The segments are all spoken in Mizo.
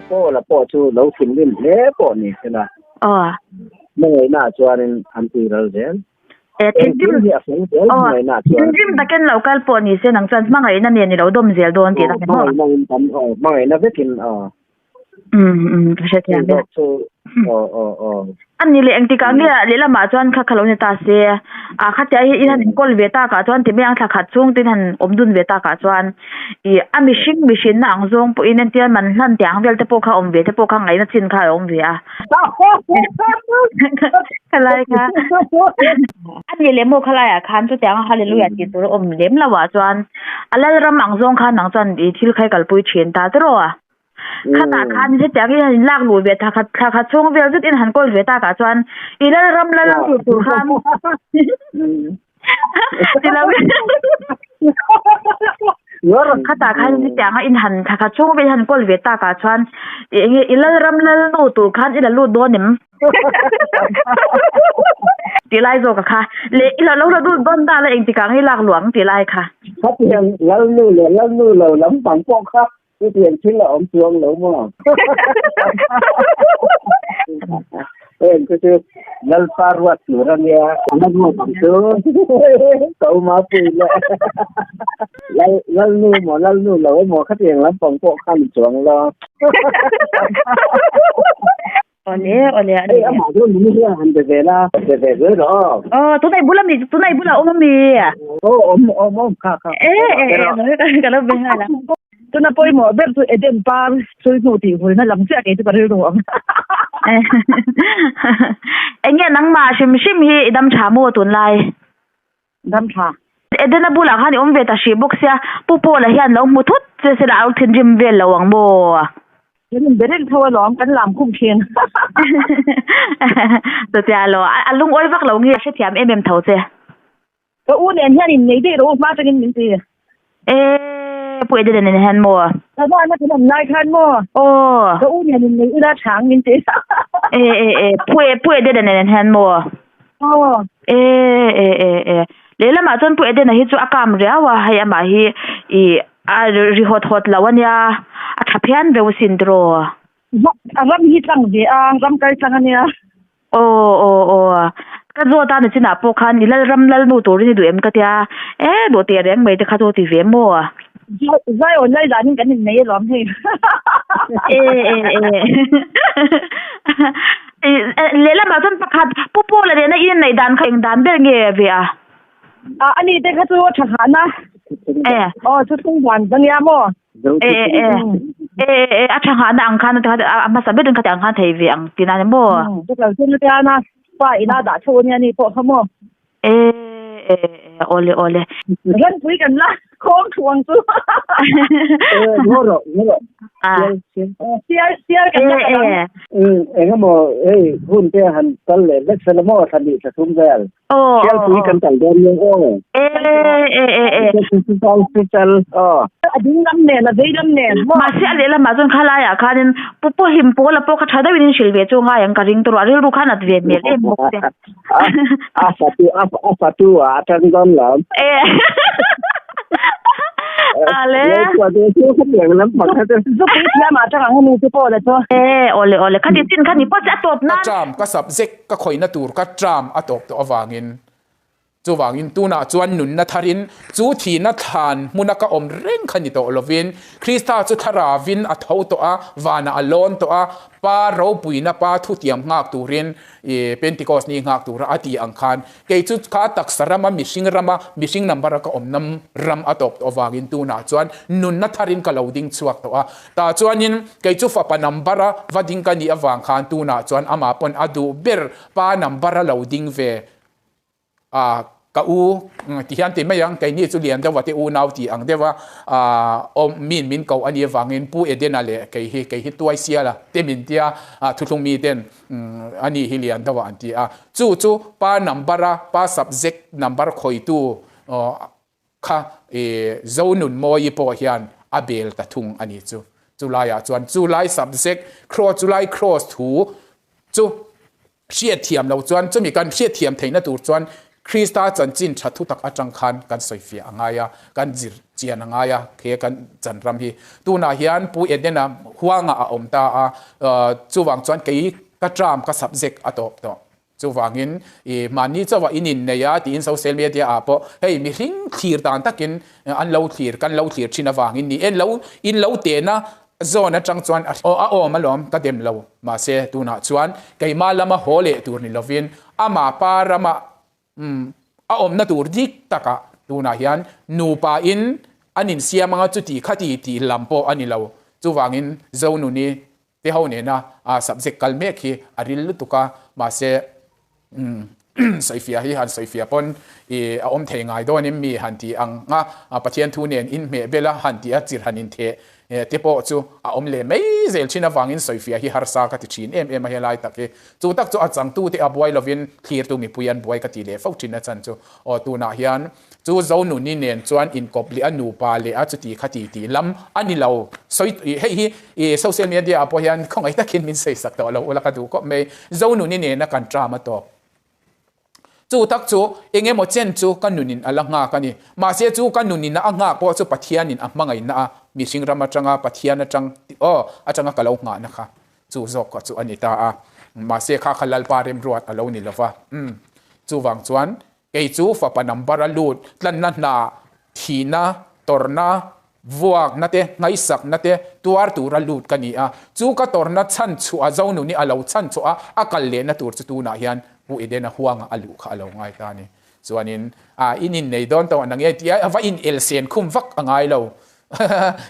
Paula pawh chu lo thinrim hle pawh ni sela. Aw. Hmangaihna ah chuanin an tui ral zel. E, thinrim Engkim hi a fel zel hmangaihna ah chuan. Thinrim takin lo kal pawh ni se nang chuan hmangaihna nen i lo dawm zel dawn tih na ni maw? Hmangaihna in kan aw hmangaihna vekin aw. Um um ka hrethiam e. Chu aw aw aw. A ni leh engtikah nge lehlamah chuan kha kha lo ni ta se a khatia hi in han inkawl ve takah chuan ti mai ang thla khat chhung te in han awm dun ve takah chuan ih a mihring mihrinna ang zawng pawhin entir man hlan tih ang vel te pawh kha awm ve te pawh kha ngaihna chin kha a awm ve a. Khalai kha a ni leh maw khalaiah khan chutiang a hallelujah tih tur a awm lem lo ah chuan a lalram ang zawng khan nang chuan ih thil kha i kalpui thin ta tiraw a. Khatah khan hetiang in han inlak luh ve thla khat thla khat chhung vel zet in han kawl ve takah chuan i lal ram lal ang tur tur khan ti lo khatah khan hetiang a in han thla khat chhung vel han kawl ve takah chuan eng nge i lal ram lal nu tur khan i la lut dawn em? Tih lai zawk a kha leh i la lo la lut dawn ta la engtikah nge i lak luh ang tih lai kha. Khatiang lal nu leh lal nu lo lampang pawh kha Chutiang thil a awm chuang lo maw? Heng chu chu Lalpa ruat tur a nia. A ruat ang chu ka uma pui le. Lal Lalnu maw Lalnu lo emaw khatiang lampang pawh kha ni chuang lo. Awle awle a ni. Hei amah chu min hian han be ve la. Be ve zel rawh aw. Aw tunai bula mi tunai bula awm ami. Aw awm awm awm kha kha. E e e ka lo be nghal a. Tuna pawimawh ber chu Eden par sawi hnu tih hulna lam chiah kei chu ka rilru ang. Enge nangmah hrim hrim hi i dam tha maw tunlai? Dam tha. Edena bulah khan i awm ve ta hrih bawk sia, Pu Paula hian lo hmu thut che se la a lo thinrim vel lo ang maw? Kan in bereng tho alawm, kan lam khum thin. Chutia lo, a lungawi vak lo nge a hrethiam em em tho che? Ka u nen hian in nei daih rawh u hma tangin min ti. E, Pu Edena nen hian maw? Ka vana kan awm lai khan maw? Aw. Ka u nen in nei ula chhang min ti. E, e, e, Pu Pu Edena nen hian maw? Aw. E, e, e, e. Lehlamah chuan Pu Edena hi chu a kam riau a, hei amah hi i a ri hawt hawt lo a nia, a tha phian reuh sin tiraw? A ram hi tlang ve a, ram kal tlang a nia. Aw, aw, aw. Ka zawt a nichinah pawh khan i Lalram Lalnu turin i duh em ka tia, e duh teh reng mai te kha chu ti ve maw? Zaiawn lai danin kan innei alawm hei. E, e, e. Lehlamah chuan pakhat Pu Paula nena i inneih dan kha eng dan ber nge ve a? A, ani te kha chu tha hahna. E. Aw, chu thung dan ka nia maw? E, e, e. E, e, e, a tha hahna ang khan a hmasa berin khati ang khan thei ve ang tihna a ni maw? Chu kal chu nia pa ina dah tho ania ni pawh kha maw? E, e, e, awle, awle. Ranpui kan la khawm thu ang chu. E, ngaw rawh, ngaw rawh. Ah. Sial, sial kan la E, e. Um, engemaw, hei, hun te han kal leh vek sela maw, thla hnih thla thum vel. Aw, Sialpui kan kal dawn nia aw. E, e, e, e. Chal, chal, aw. A ding lam nen, a vei lam nen. Mahse a lehlamah chuan khalaiah khanin Pu Pu Hlim Pawla pawh kha tha deuhin in hrilh ve chu ngai ang ka ring tawh a, rilru khan at ve hmel em bawk che. A fatu, a fatu ah a tang dawn lo. E. Ale. Zupui thiamah tang ang ani chu Pawla chu. E, awle, awle. Khati chin kha ni pawh che a tawp nan. Ka tram ka subject ka khawihna tur ka tram a tawp tawh avangin Chuvangin tunah chuan nunna tharin chu thihna thlan hmuna ka awm reng kha ni tawh lovin Krista chu thlaravin a tho tawh a, vanah a lawn tawh a, Pa ropuina Pa thutiam nghak turin i Pentecost ni nghak tura a ti ang khan kei chu kha taksa rama mihring rama mihring number a ka awmna ram a tawp tawh avangin tunah chuan nunna tharin ka lo ding chhuak tawh a. Tah chuanin kei chu fapa number a va ding ka nih avang khan tunah chuan amah pawn a duh ber Pa number a lo ding ve A, ka u ti hian ti mai ang, keini chu lian deuh a te unau ti ang deuh a, awm min min koh a nih avangin Pu Edena leh kei hi, kei hi tuai sial a te min tia, thuthlung mi ten a ni hi lian deuh a an ti a. Chu chu pa number a, pa subject number khawitu kha i Zonunmawii pawh hian a bel ta thung a ni chu. Chulaiah chuan chulai subject cross chulai cross thu chu hriatthiam lo chuan chumi kan hriatthiam theihna tur chuan Krista chanchin tha thutak atang khan kan sawifiah a ngai a, kan zir chian a ngai a, he kan chan ram hi. Tunah hian Pu Edena huangah a awm ta a, chuvang chuan kei ka term ka subject a tawp tawh. Chuvangin i mahni chauha in innei a tiin social media ah pawh hei mihring thlir dan takin an lo thlir kan lo thlir thin avangin ni e lo in lo tehna zawn atang chuan a aw a awm alawm ka dem lo mahse tunah chuan keimah lama haw leh tur ni lovin amah pa rama umm a awmna tur dik takah tunah hian nupa in an insiam anga chuti khati tih lam pawh a ni lo chuvangin Zonuni Te ho nena a subject kal mek hi a ril lutuk a, mahse sawifiah hi han sawifiah pawn i a awm thei ngai dawn em mi han ti ang a, Pathian thu nen inhmeh bel a han ti a, chirh han intheh te pawh chu a awm leh mai zel thin avangin sawifiah hi harsa ka ti thin em em a helai tak hi. Chu tak chu a changtute a buai lovin thlirtu mipui an buai ka ti leh fo thin a chan chu aw tunah hian Chu Zonuni nen chuan inkawp leh a nupa leh a chuti kha ti tih lam a ni lo. Sawi hei hi i social media ah pawh hian khawngaih takin min sawi sak tawh lo ula ka duh khawp mai. Zonuni nena kan tram a tawp. Chu tak chu eng emaw chen chu ka nunin a la nghak a ni. Mahse chu ka nunin a nghak pawh chu Pathianin a hmangaihna a mihring ram atanga Pathian atang aw atanga ka lo nghahna kha chu zawk kha chu a ni ta a. Mahse kha kha Lalpa remruat a lo ni lova. Umm chuvang chuan Kei chu fapa number a lut tlanna hna, thihna, tawrhna, vuakna te, ngaihsakna te tuar tura lut ka ni a. Chu ka tawrhna chhan chhuah Zonuni a lo chhan chhuah a, a kal lehna tur chu tunah hian Pu Edena huanga a luh kha a lo ngai ta a ni. Chuanin, a in innei dawn tawh nang e tia va in elsen khum vak a ngai lo.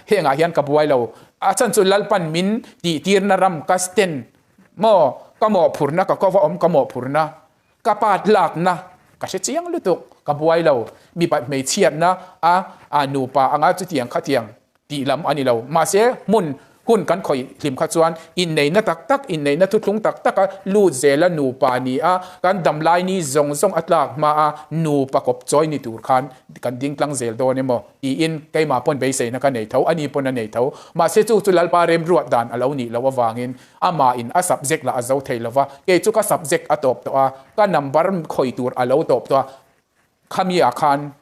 Hengah hian ka buai lo. A chhan chu Lalpan min tihtirna ram ka stand maw, ka mawhphurhna ka kova awm ka mawhphurhna Ka pa tlakna ka hre chiang lutuk, ka buai lo. Mipa hmeichhiatna a a nupa anga chutiang khatiang tih lam a ni lo. Mahse, hmun hun kan khawih hlim kha chuan inneihna tak tak, inneihna thuthlung tak taka lut zela nupa ni a, kan damlai ni zawng zawng a tlak hma a nupa kawp chawi ni tur khan kan ding tlang zel dawn emaw tiin keimah pawn beiseina ka nei tho, ani pawn a nei tho. Mahse, chu chu Lalpa remruat dan a lo nih loh avangin Amahin a subject lah a zo thei lova, kei chu ka subject a tawp tawh a, ka number khawi tur a lo tawp tawh a, khami ah khan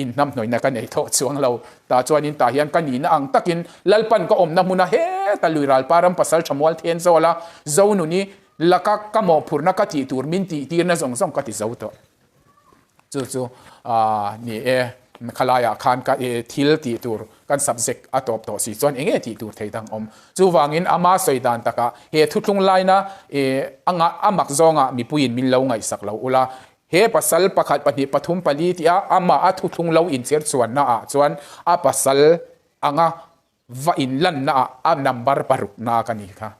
inhnamhnawihna ka nei tawh chuang lo. Tah chuanin tah hian ka nihna ang takin Lalpan ka awmna hmuna heta Luiralpa ram pasal tha mual then zawl a, Zonuni laka ka mawhphurhna ka tih tur min tihtirna zawng zawng ka ti zo tawh. Chu chu ni e, khalaiah khan ka thil tih tur kan subject a tawp tawh si chuan eng nge tih tur thei dang awm. Chuvangin ama sawi dan takah he thuthlung laina a mak zawngah mipuiin min lo ngaihsak lo ula, he pasal pakhat pahnih pathum pali tia amah a thuthlung lo inchher chuanna ah chuan a pasal anga va inlanna ah a number parukna ka ni kha.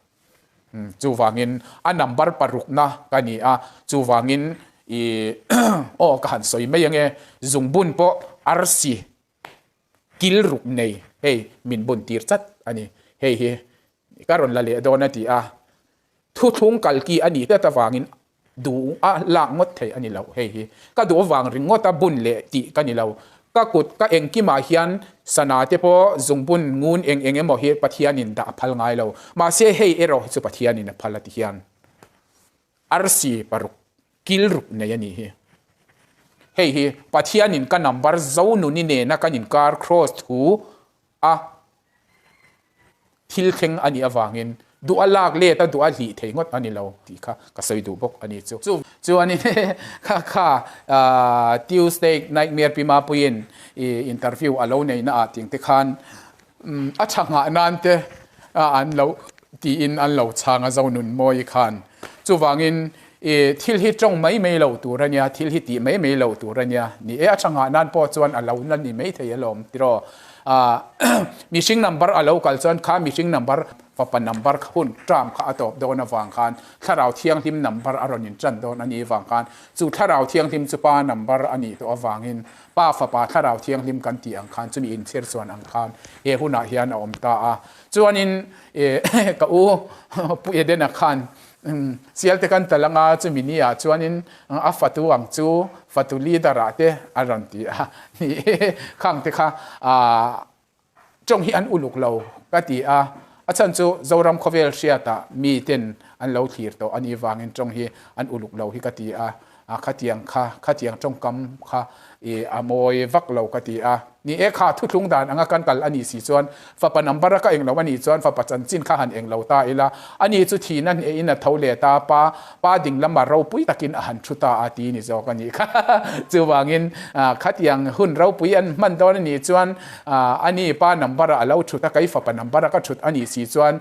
Chuvangin a number parukna ka ni a, chuvangin i aw ka han sawi mai ange, zungbun pawh arsi kil ruk nei hei min bun tir chat a ni. Hei hi ka rawn la leh dawn a ti a, thuthlung kalki a nih tlat avangin Duh a lak ngawt thei a ni lo hei hi. Ka duh avang ringawt a bun leh tih ka ni lo. Ka kut ka engkimah hian sana te pawh zungbun ngun eng eng emaw hi Pathianin dah a phal ngai lo. Mahse hei erawh hi chu Pathianin a phal a ti hian arsi paruk kil ruk nei a nih hi. Hei hi Pathianin ka number Zonuni nena kan inkar cross thu a Thil thleng a nih avangin duh a lak let a, duh a hlih thei ngawt a ni lo tih kha ka sawi duh bawk a ni chu. Chu chuanin kha kha Tuesday Nightmare Pi Mapuiin i interview a lo neihna ah ting te khan a tha nghah nan te an lo tiin an lo chhang a Zonunmawii khan. Chuvangin i thil hi tawng mai mai lo tur a nia, thil hi tih mai mai lo tur a nia. Ni e, a tha nghah nan pawh chuan a lo la ni mai thei alawm tiraw. Mihring number a lo kal chuan kha mihring number fapa number kha hun term kha a tawp dawn avang khan Thlarau Thianghlim number a rawn intan dawn a nih vang khan chu Thlarau Thianghlim chu pa number a nih tawh avangin Pa Fapa Thlarau Thianghlim kan tih ang khan chumi inchhir chuan ang khan he hunah hian a awm ta a. Chuanin ka u Pu Edena khan Sialte kan tal anga chumi ni ah chuanin a fatu ang chu fatu leader ah te a rawn ti a ni khang te kha tawng hi an uluk lo ka ti a, a chhan chu Zoram khawvel hriat ah mi ten an lo thlir tawh a nih vangin tawng hi an uluk lo hi ka ti a. Khatiang kha, khatiang tawngkam kha i a mawi vak lo ka ti a. Ni e, kha thuthlung dan anga kan kal a nih si chuan fapa number a ka eng lo a nih chuan fapa chanchin kha han eng lo ta ila, ani chu thihna hnehin a tho leh ta, pa pa ding lama ropui takin a han thu ta a ti ni zawk a nih kha. Chuvangin khatiang hun ropui an hman dawn a nih chuan ani pa number a lo thut a, kei fapa number a ka thut a nih si chuan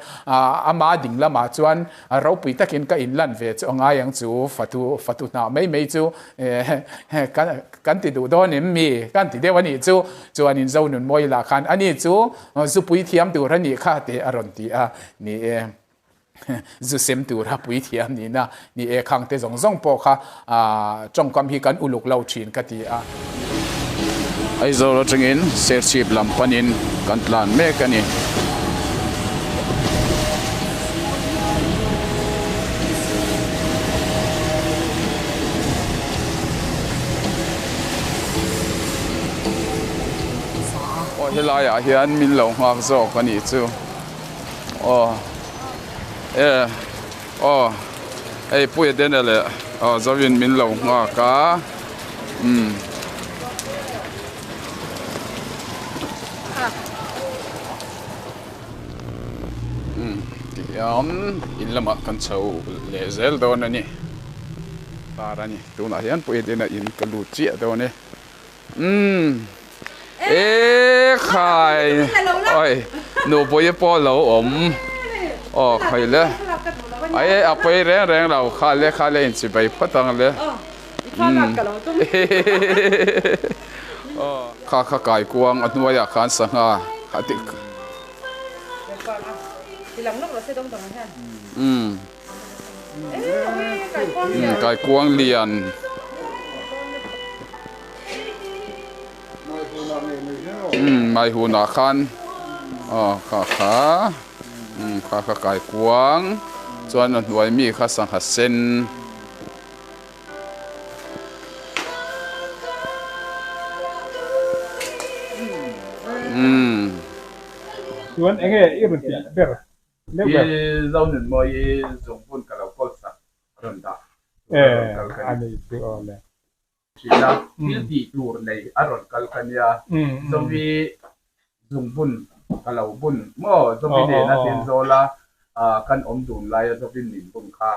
ama ding lamah chuan ropui takin ka inlan ve chu a ngai ang chu, fatu fatu hnah mai mai chu kan ti duh dawn em mi? Kan ti deuh a nih chu. Chuanin Zonunmawii lah khan ani chu zupui thiam tur a nih kha tih a rawn ti a, ni e, zu sem tura pui thiam nihna ni e, khang te zawng zawng pawh kha tawngkam hi kan uluk lo thin ka ti a. Aizawl atangin Serchhip lam panin kan tlan mek a ni. Aw helai ah hian min lo nghak zawk a nih chu aw e aw hei puia den a leh aw zawin min lo nghak a umm. Umm tihian in lamah kan chho leh zel dawn a ni tar a ni tunah hian puia den a in ka lut chiah dawn e. Umm e khai oi nupui pawh lo awm aw khawi le ai a pawi reng reng lo kha le kha le in chibai phawt ang le umm kha kha kai kuang a hnuaiah khan sangha a ti umm. Kaikuang lian mai hunah khan aw kha kha kha kha kaikuang chuan a hnuai mi kha sangha sen. Chuan enge i rawn tih ber? I Zonunmawi i zungbun ka lo kawl sak rawn dah tur a rawn kal ka ni. Thin a, thil tih tur nei a rawn kal ka nia. Zovi zungbun ka lo bun maw? Zovi nena Tenzawla kan awm dun laia Zovin min bun kha.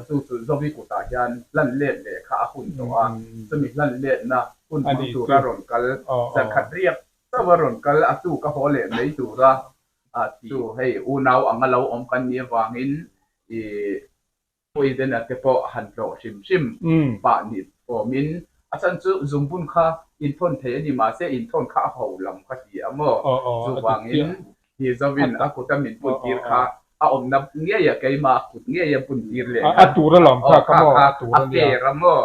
Chu chu Zovi kutah hian hlan let leh kha a hun tawh a, chumi hlan letna hun hmang tura rawn kal zankhat riak chauh a rawn kal a tu ka haw leh mai tura a ti. Chu hei unau anga lo awm kan nih avangin i Puidena te pawh han tlawh hrim hrim pah ni awmin a chhan chu zungbun kha inthawn thei a ni mahse inthawn kha a ho lam ka ti a maw? Chuvangin hi Zovin a kut a min bun tir kha a awmna ngei a keimah a kut ngei a bun tir leh kha aw kha kha a fair a maw?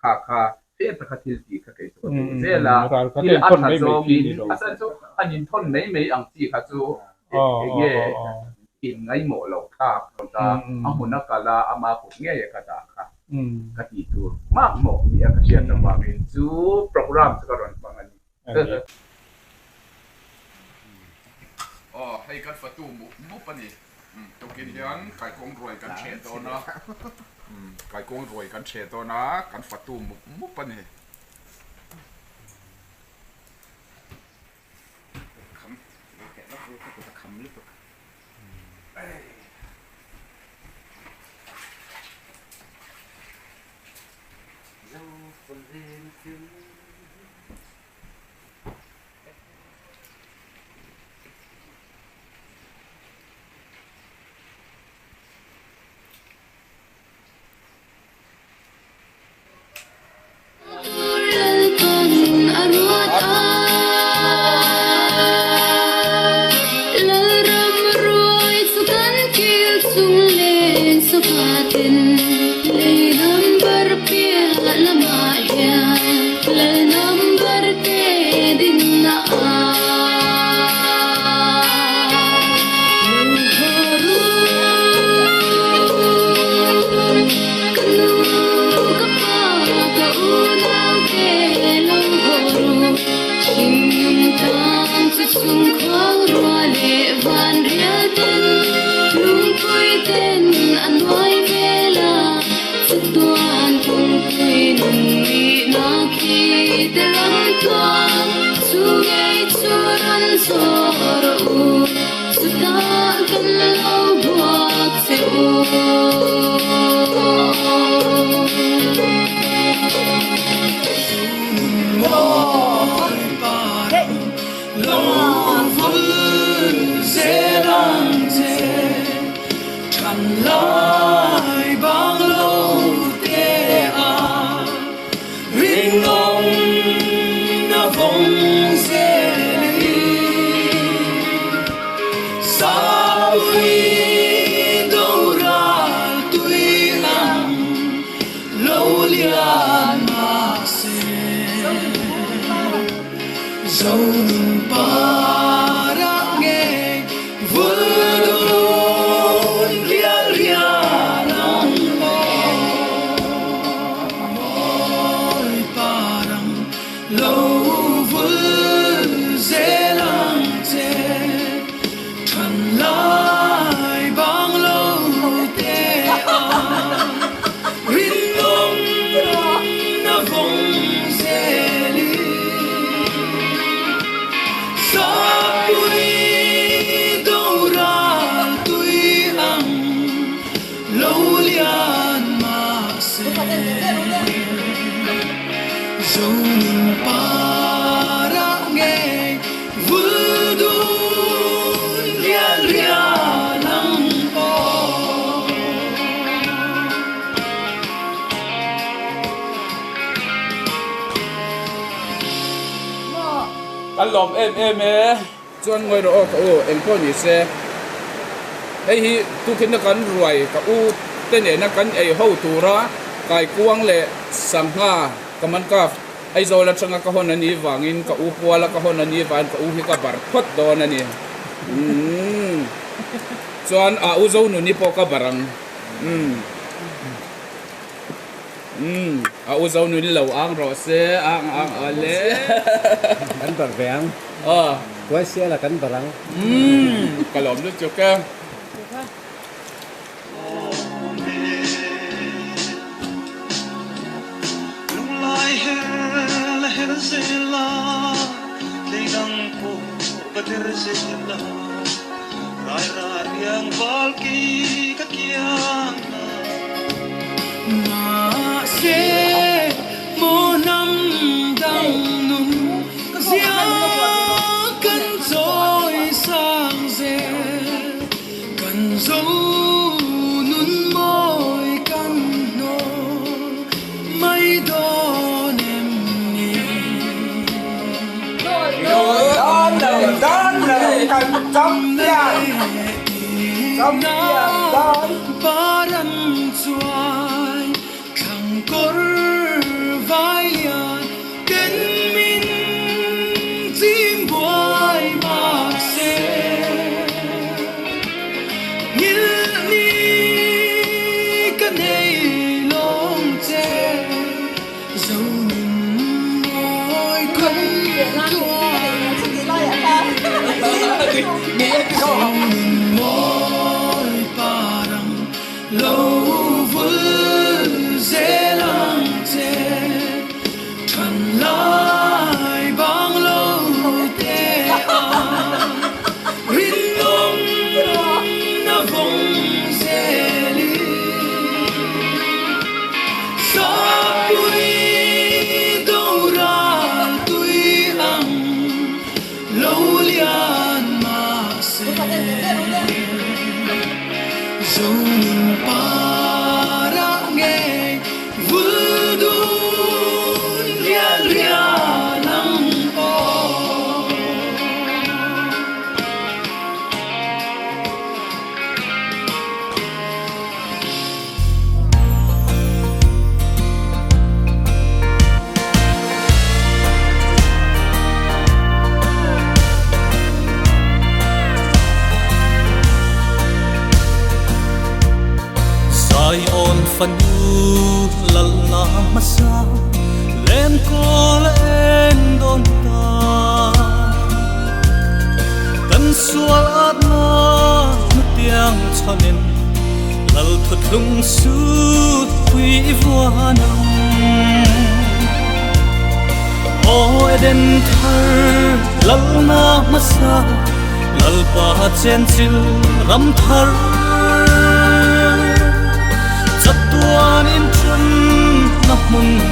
Kha kha fair taka thil tih kha kei chu ka duh zel a, thil a tha zawngin a chhan chu an inthawn mai mai ang chi kha chu eng nge in ngaihmawh loh thlak ta, a hmun a kal a, ama kut ngei a ka dah kha ka tih tur hmakmawh nia ka hriat avangin chu program chu ka rawn hmang a ni. Aw hei kan fatu mup mup a ni. Tukin hian kaikawng ruai kan chhe dawn a, kaikawng ruai kan chhe dawn a, kan fatu mup mup a ni. kan lo hmuak che u. Kan lawm em em e. Chuan ngawi rawh aw ka u, engpawh ni se. Hei hi tukin a kan ruai ka u te nena kan ei ho tura kaikuang leh sangha ka man ka Aizawl atanga ka hawn a nih vangin ka u puala ka hawn a nih vangin ka u hi ka bar phawt dawn a ni. Umm. Chuan a u Zonuni pawh ka bar ang. Umm. Umm. A u Zonuni lo ang rawh se. Ang ang ale. Kan bar ve ang. Aw. Huaisiala kan bar ang. Umm. Ka lawm lutuk e. Zion fanu lalna hmasa lenkawl en dawn ta Kan sual atna hnutiang chhanin lal thuthlung sut pui i vuan ang Aw Eden thar lalna hmasa Lalpa chenchil ram thar chatuan in thun na hmun.